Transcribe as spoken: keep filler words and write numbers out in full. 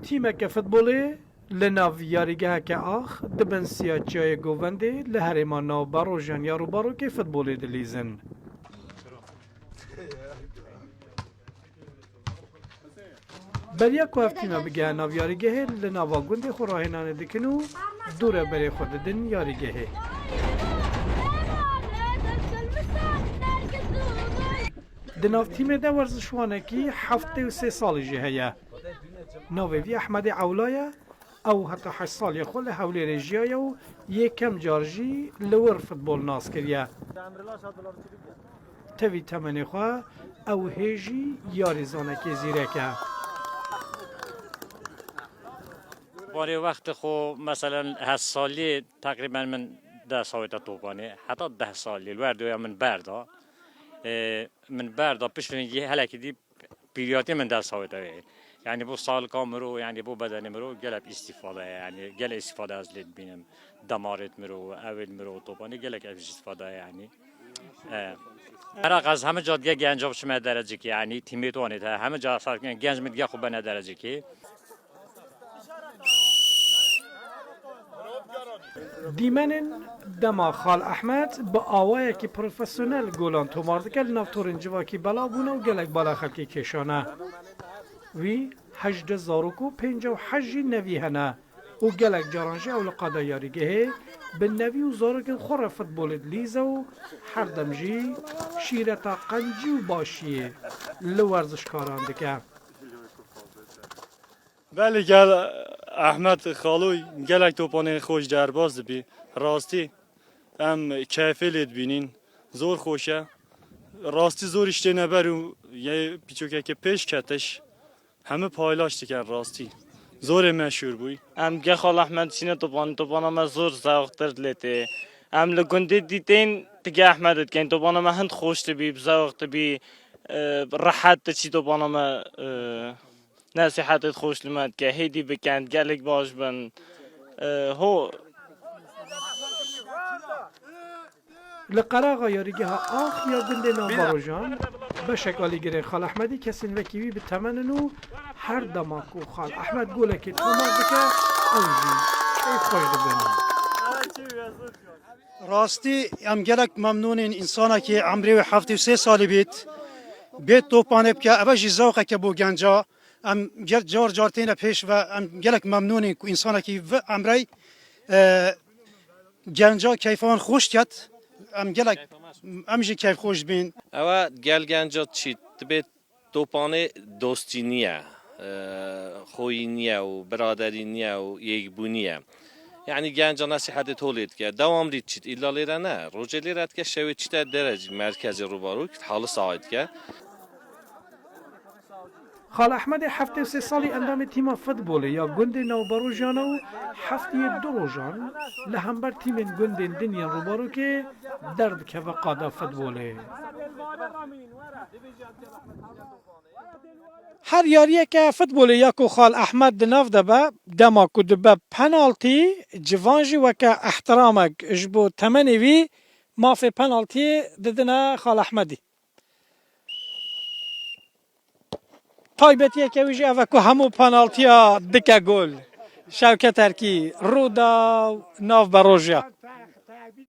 Tîmeke futbolê li nav yarîgeheke ax di bin siya çiyayê Govendê li herêma navberojan ya Rûbarokê futbolê dilîzin. Beriya ku ev tîme bigehe nav yarîgehê, li nava gundê xwe rahênanê dikin û dûreberê xwe didin yarîgehê. Di nav tîmê de werzişwanekî heftê û sê salî jî heye. Navê vî Ehmedê Ewla ye. Ew heta heşt saliyê xwe li Hewlêrê jiyaye û yekem car jî li wir futbol nas kiriye. Tevî temenê xwe ew hê jî yarîzanekê zîrek e. Barê wextê xwe, meselen, heşt saliyê teqrîben min dest awête topanê. Heta deh saliyê, li wer doya min berda. Ê, min berda, piştî yê helekî dî pîriyatê min dest awête wê. Yanî bo salika miro, yanî bo bedenê miro gelek îstîfade ye, yanî gelek îstîfade ez lê dibînim. Demarêt miro, ewêt miro, topanê gelek ev îstîfade ye, yanî. E, Iraq ez hemî ca dige genca biçime derecikê, yanî tîmê tonê te, hemî ca sarkin genc min dige xwe bene derecikê. Dîmenên dema Xal Ehmed bi awayekî profesyonel golan tomar dike, li nav torên civakî belav bûne û gelek bala xelkê kêşane. Wî hejdeh zarok û pêncî û heşt jî nevî hene û gelek caran jî ew li qada yarîgehê bi nevî û zarokên xwe re futbolê dilîze û her dem jî şîreta qencî û başiyê li werzişkaran dike. Belê gel Ehmed Xaloy gelek topanên xweş derbas dibî. Rastî em keyfê lê dibînîn. Zor xweş e. Rastî zor îştê neber û yê pîçokeke pêş ketiş. Hemî paylaş dikin rastî. Zorê meşhûr bûy. Em ge Xal Ehmed çîne topan, topana me zor zewqtir lê tê. Em li gundê dîtên tige Ehmed dikin. Topana me hind xweş dibî, bi zewq dibî, e, rehet diçî topana me, e, Nesîhetê xweş li me dike, hêdî bikin, gelek baş bin. E, ho. Li qeraxa yarîgeha Ax ya gundê Navberojan, beşek alîgirên Xal Ehmedî kesên wekî wî bi temen in û her dema ku Xal Ehmed golekê tomar dike, ew jî keyfxweş dibin. Rastî em gelek memnûn in, însanekî emrê wê heftê û sê salî bît, bêt topanê bike, eve jî zewqeke bo genca. Em gel car car têne pêş ve, em gelek memnûn in ku însanekî vi emrey, e, genca keyfan xweş ket. Em gelek, em jî keyfxweş dibîn. Ewe gel genca çî dibê topanê dostî niye, e, xoyî niye û biraderî niye û yekbûnî ye. Yanî genca nesîhetê tolê dike. Dewamlî çît îlla lêre ne. Rojê lêre dike, şewê çîte derecî merkezê Rûbarok, halı sahayê dike. Xal Ehmedê heftê û sê salî endamê tîma futbolê ya gundê Navberojan e û heftiyê du rojan li hember tîmên gundên din yên Rûbarokê derdikeve qada futbolê. Her yariyeke futbolê ya ku Xal Ehmed di nav de be, dema ku dibe penaltî, civan jî weke ehtiramek ji bo temenê wî mafê penaltiyê didine Xal Ehmedî. Taybetiyeke wî jî ev e ku hemû penaltiya dike gol. Şewket Erkî, Rûdaw, Navberoja.